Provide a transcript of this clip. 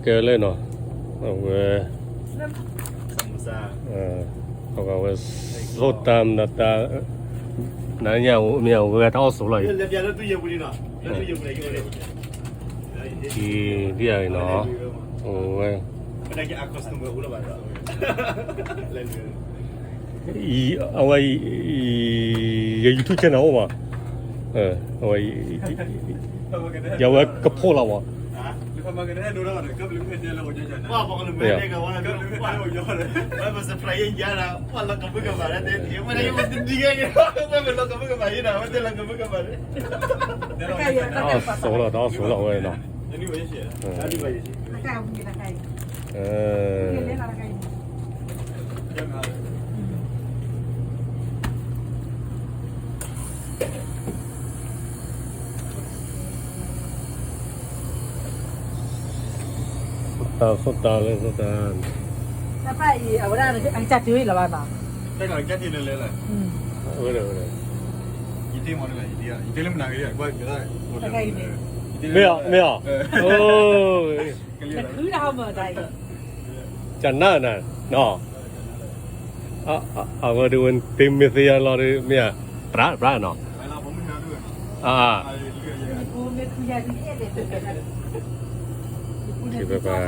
ကဲလၢနီၤ, အဝဲ, အဝဲ, စိတၢ်မတၤတၢ်, နညါမ့ၢ်အဝဲတၢ်အီၣ်ဆိးလီၤအံၤ, အံၤ, ဒ်အံၤနီၤ, အဝဲ အဝဲ, ယ YouTube channel အိၣ်မး, အဝဲ, ယဝဲကဖိလီၤမး, အီၣ်ဆိးလီၤ တၢ်အီၣ်ဆိးလီၤဝဲနီၤ. တၢ်ဆိတၢ်လၢဆိတၢ်, အဝဲဒၣ်အကစၢ်တုၤလီၤဘၣ်နီၤ, မ့ၢ်အီၤ, မ့ၢ်အီၤ, ကနၣ်နၤနီၤ, အဝဲဒၣ်ဝဲတမ့ၢ်သ့ယၤလီၤဒီး မ့ၢ်ဧါ, ပြးပြးနီၤ, အါ, ပပၢ်